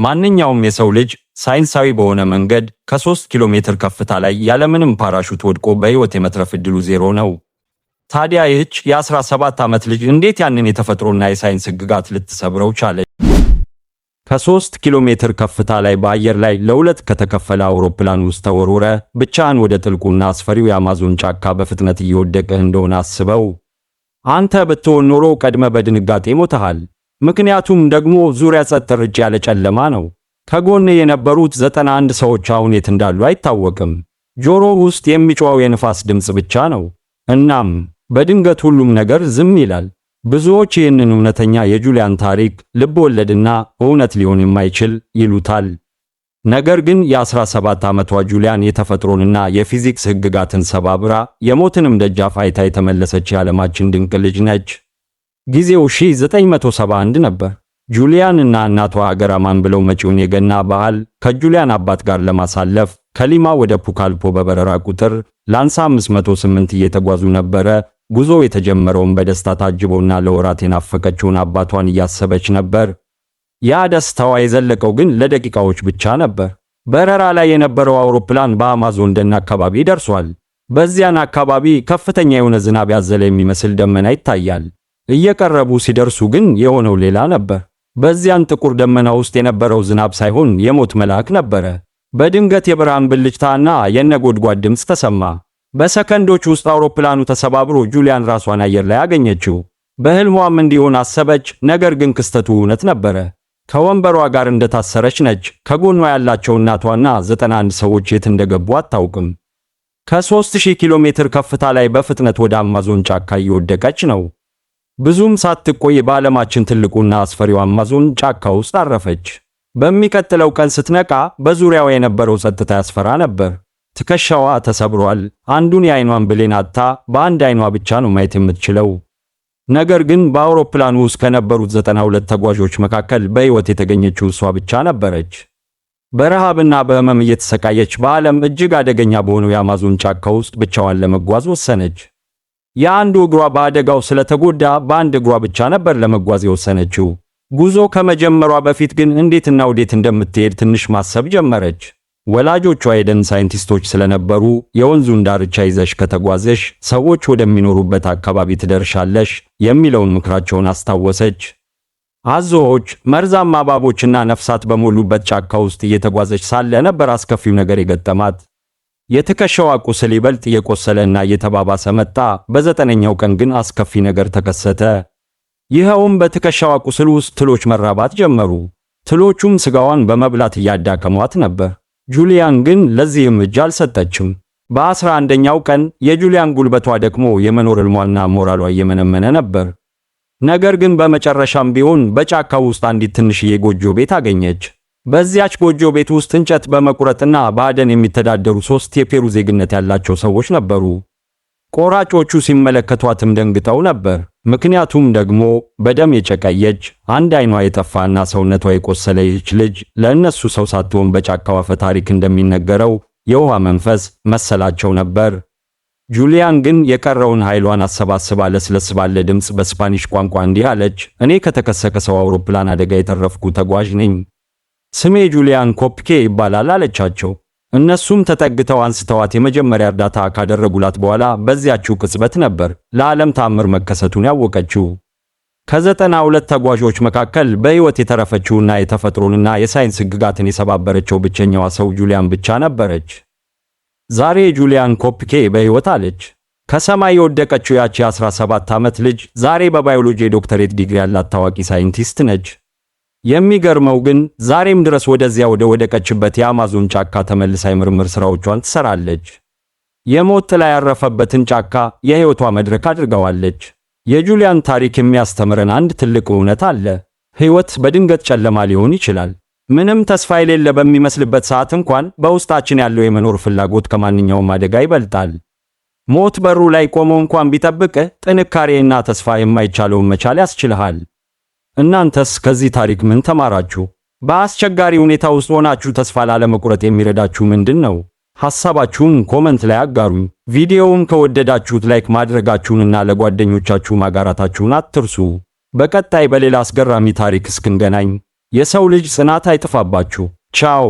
ማንኛውም የሰው ልጅ ሳይንሳዊ በሆነ መንገድ ከ3 ኪሎ ሜትር ከፍታ ላይ ያለምንም ፓራሹት ወድቆ በሕይወት የመትረፍ ዕድሉ ዜሮ ነው። ታዲያ ይህች የ17 ዓመት ልጅ እንዴት ያንን የተፈጥሮና የሳይንስ ሕግጋት ልትሰብረው ቻለች? ከ3 ኪሎ ሜትር ከፍታ ላይ በአየር ላይ ለሁለት ከተከፈለ አውሮፕላን ውስጥ ተወርውረህ ብቻህን ወደ ጥልቁና አስፈሪው የአማዞን ጫካ በፍጥነት እየወደቅህ እንደሆነ አስበው። አንተ ብትሆን ኖሮ ቀድመህ በድንጋጤ ሞተሃል። ምክንያቱም ደግሞ ዙሪያህ ጸጥ ረጭ ያለ ጨለማ ነው። ከጎንህ የነበሩት 91 ሰዎች አሁን የት እንዳሉ አይታወቅም። ጆሮህ ውስጥ የሚጮኸው የንፋስ ድምፅ ብቻ ነው። እናም በድንገት ሁሉም ነገር ዝም ይላል። ብዙዎች ይህንን እውነተኛ የጁሊያን ታሪክ ልብ ወለድና እውነት ሊሆን የማይችል ይሉታል። ነገር ግን የ17 ዓመቷ ጁሊያን የተፈጥሮንና የፊዚክስ ሕግጋትን ሰባብራ የሞትንም ደጃፍ አይታ የተመለሰች የዓለማችን ድንቅ ልጅ ነች። ጊዜው 1971 ነበር። ጁሊያን እና እናቷ አገር አማን ብለው መጪውን የገና በዓል ከጁሊያን አባት ጋር ለማሳለፍ ከሊማ ወደ ፑካልፖ በበረራ ቁጥር ላንሳ 508 እየተጓዙ ነበረ። ጉዞው የተጀመረውን በደስታ ታጅቦና ለወራት የናፈቀችውን አባቷን እያሰበች ነበር። ያ ደስታዋ የዘለቀው ግን ለደቂቃዎች ብቻ ነበር። በረራ ላይ የነበረው አውሮፕላን በአማዞን ደን አካባቢ ደርሷል። በዚያን አካባቢ ከፍተኛ የሆነ ዝናብ ያዘለ የሚመስል ደመና ይታያል። እየቀረቡ ሲደርሱ ግን የሆነው ሌላ ነበር። በዚያን ጥቁር ደመና ውስጥ የነበረው ዝናብ ሳይሆን የሞት መልአክ ነበረ። በድንገት የብርሃን ብልጭታና የነጎድጓድ ድምፅ ተሰማ። በሰከንዶች ውስጥ አውሮፕላኑ ተሰባብሮ ጁሊያን ራሷን አየር ላይ አገኘችው። በህልሟም እንዲሆን አሰበች። ነገር ግን ክስተቱ እውነት ነበረ። ከወንበሯ ጋር እንደታሰረች ነች። ከጎኗ ያላቸው እናቷና 91 ሰዎች የት እንደገቡ አታውቅም። ከ3000 ኪሎ ሜትር ከፍታ ላይ በፍጥነት ወደ አማዞን ጫካ እየወደቀች ነው። ብዙም ሳትቆይ በዓለማችን ትልቁና አስፈሪው አማዞን ጫካ ውስጥ አረፈች። በሚቀጥለው ቀን ስትነቃ በዙሪያዋ የነበረው ጸጥታ ያስፈራ ነበር። ትከሻዋ ተሰብሯል። አንዱን የአይኗን ብሌን አጥታ በአንድ አይኗ ብቻ ነው ማየት የምትችለው። ነገር ግን በአውሮፕላኑ ውስጥ ከነበሩት 92 ተጓዦች መካከል በሕይወት የተገኘችው እሷ ብቻ ነበረች። በረሃብና በህመም እየተሰቃየች በዓለም እጅግ አደገኛ በሆነው የአማዞን ጫካ ውስጥ ብቻዋን ለመጓዝ ወሰነች። የአንዱ እግሯ በአደጋው ስለተጎዳ በአንድ እግሯ ብቻ ነበር ለመጓዝ የወሰነችው። ጉዞ ከመጀመሯ በፊት ግን እንዴትና ወዴት እንደምትሄድ ትንሽ ማሰብ ጀመረች። ወላጆቿ የደን ሳይንቲስቶች ስለነበሩ የወንዙን ዳርቻ ይዘሽ ከተጓዘሽ ሰዎች ወደሚኖሩበት አካባቢ ትደርሻለሽ የሚለውን ምክራቸውን አስታወሰች። አዞዎች፣ መርዛማ እባቦችና ነፍሳት በሞሉበት ጫካ ውስጥ እየተጓዘች ሳለ ነበር አስከፊው ነገር የገጠማት። የትከሻዋ ቁስል ይበልጥ እየቆሰለና እየተባባሰ መጣ። በ9ኛው ቀን ግን አስከፊ ነገር ተከሰተ። ይኸውም በትከሻዋ ቁስል ውስጥ ትሎች መራባት ጀመሩ። ትሎቹም ስጋዋን በመብላት እያዳከሟት ነበር። ጁሊያን ግን ለዚህም እጅ አልሰጠችም። በ11ኛው ቀን የጁሊያን ጉልበቷ ደክሞ የመኖር ህልሟና ሞራሏ እየመነመነ ነበር። ነገር ግን በመጨረሻም ቢሆን በጫካው ውስጥ አንዲት ትንሽዬ ጎጆ ቤት አገኘች። በዚያች ጎጆ ቤት ውስጥ እንጨት በመቁረጥና በአደን የሚተዳደሩ ሶስት የፔሩ ዜግነት ያላቸው ሰዎች ነበሩ። ቆራጮቹ ሲመለከቷትም ደንግጠው ነበር። ምክንያቱም ደግሞ በደም የጨቀየች፣ አንድ አይኗ የጠፋና ሰውነቷ የቆሰለ ይህች ልጅ ለእነሱ ሰው ሳትሆን በጫካው አፈ ታሪክ እንደሚነገረው የውሃ መንፈስ መሰላቸው ነበር። ጁሊያን ግን የቀረውን ኃይሏን አሰባስባ ለስለስ ባለ ድምፅ በስፓኒሽ ቋንቋ እንዲህ አለች፦ "እኔ ከተከሰከሰው አውሮፕላን አደጋ የተረፍኩ ተጓዥ ነኝ። ስሜ ጁሊያን ኮፕኬ ይባላል" አለቻቸው። እነሱም ተጠግተው አንስተዋት የመጀመሪያ እርዳታ ካደረጉላት በኋላ በዚያችው ቅጽበት ነበር ለዓለም ተአምር መከሰቱን ያወቀችው። ከ92 ተጓዦች መካከል በሕይወት የተረፈችውና የተፈጥሮንና የሳይንስ ሕግጋትን የሰባበረችው ብቸኛዋ ሰው ጁሊያን ብቻ ነበረች። ዛሬ ጁሊያን ኮፕኬ በሕይወት አለች። ከሰማይ የወደቀችው ያቺ 17 ዓመት ልጅ ዛሬ በባዮሎጂ የዶክተሬት ዲግሪ ያላት ታዋቂ ሳይንቲስት ነች። የሚገርመው ግን ዛሬም ድረስ ወደዚያ ወደ ወደቀችበት የአማዞን ጫካ ተመልሳ የምርምር ስራዎቿን ትሰራለች። የሞት ጥላ ያረፈበትን ጫካ የሕይወቷ መድረክ አድርገዋለች። የጁሊያን ታሪክ የሚያስተምረን አንድ ትልቅ እውነት አለ። ሕይወት በድንገት ጨለማ ሊሆን ይችላል። ምንም ተስፋ የሌለ በሚመስልበት ሰዓት እንኳን በውስጣችን ያለው የመኖር ፍላጎት ከማንኛውም አደጋ ይበልጣል። ሞት በሩ ላይ ቆሞ እንኳን ቢጠብቅህ ጥንካሬና ተስፋ የማይቻለውን መቻል ያስችልሃል። እናንተስ ከዚህ ታሪክ ምን ተማራችሁ? በአስቸጋሪ ሁኔታ ውስጥ ሆናችሁ ተስፋ ላለመቁረጥ የሚረዳችሁ ምንድን ነው? ሐሳባችሁን comment ላይ አጋሩኝ። ቪዲዮውን ከወደዳችሁት like ማድረጋችሁንና ለጓደኞቻችሁ ማጋራታችሁን አትርሱ። በቀጣይ በሌላ አስገራሚ ታሪክ እስክንገናኝ የሰው ልጅ ጽናት አይጥፋባችሁ። ቻው።